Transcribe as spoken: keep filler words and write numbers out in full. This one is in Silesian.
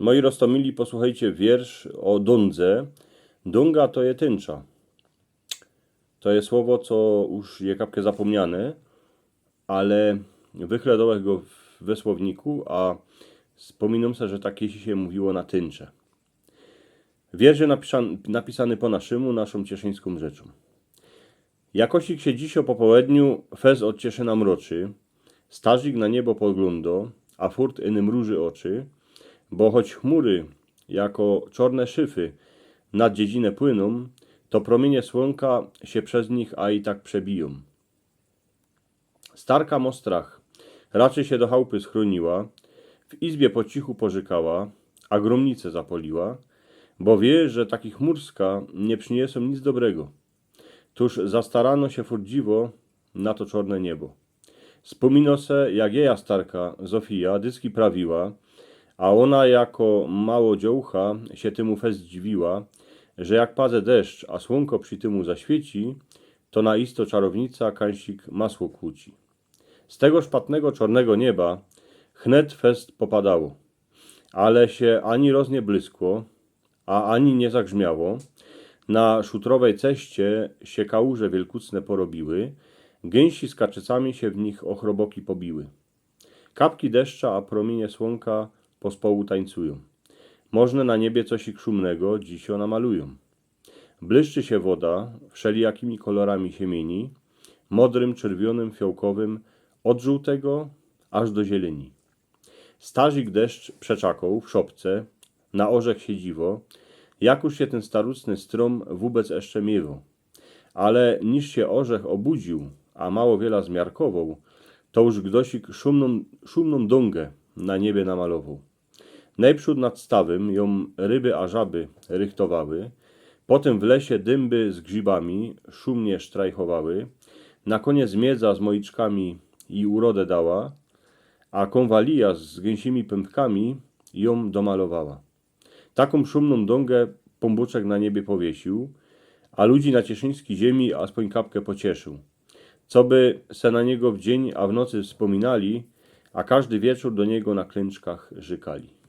Moi roztōmili, posłuchejcie wiersz ô dōndze. Dōnga to je tyncza. To je słowo, co już je kapkã zapōmniane, ale wychledołech go w, we słowniku, a spōminōm se, że tak kejsi sie mówiło na tyncze. Wiersz je napisan-, napisany po naszymu, naszōm cieszyńską rzeczōm. Jakosik sie dzisiŏ po połedniu fest ôd Cieszyna mroczy, starzik na niebo poglōndo, a furt inym mruży ôczy, bo choć chmury, jako czŏrne szyfy, nad dziedzinã płynōm, to prōmienie słōnka sie bez nich a i tak przebijōm. Starka mŏ strach. Raczy sie do chałpy schrōniła, w izbie po cichu porzykała, a grōmnice zapoliła, bo wiy, że taki chmurska niy prziniesōm nic dobrego. Tōż zastarano sie furt dziwo na to czŏrne niebo. Spōminŏ se, jak jeja starka Zofija dyski prawiła, a ôna jako mało dziołcha sie tymu fest dziwiła, że jak padzie deszcz, a słōnko przi tymu zaświeci, to na isto czarownica kańsik masło kłuci. Z tego szpatnego czŏrnego nieba chnet fest popadało, ale sie ani roz niy błyskło, a ani niy zagrzmiało. Na szutrowej ceście sie kałuże wielkucne porobiły, gynsi z kaczycami sie w nich ô chroboki pobiły. Kapki deszcza a prōmienie słōnka pospołu tańcujōm. Możne na niebie cosik szumnego dzisiŏ namalujōm. Błyszczy sie woda, wszelijakimi kolorami sie mieni, modrym, czerwionym, fiołkowym, ôd żōłtego aż do zieleni. Starzik deszcz przeczakŏł w szopce, na ôrzech sie dziwo, jakuż sie tyn starucny strōm wōbec jeszcze miywo. Ale niż sie ôrzech ôbudził, a mało wiela zmiarkowoł, to już gdosik szumnōm, szumnōm dōngã na niebie namalowoł. Nojprzōd nad stawym jōm ryby a żaby rychtowały, potym w lesie dymby z grzibami szumnie sztrajchowały, na kōniec miedza z mojczkami i urodã dała, a kōnwalija z gynsymi pymkami jōm domalowała. Takōm szumnōm dōngã Pōnbōczek na niebie powiesił, a ludzi na cieszyńskij ziymi aspōń kapkã pocieszył. Coby se na niego w dziyń a w nocy spōminali, a kożdy wieczōr do niego na klynczkach rzykali.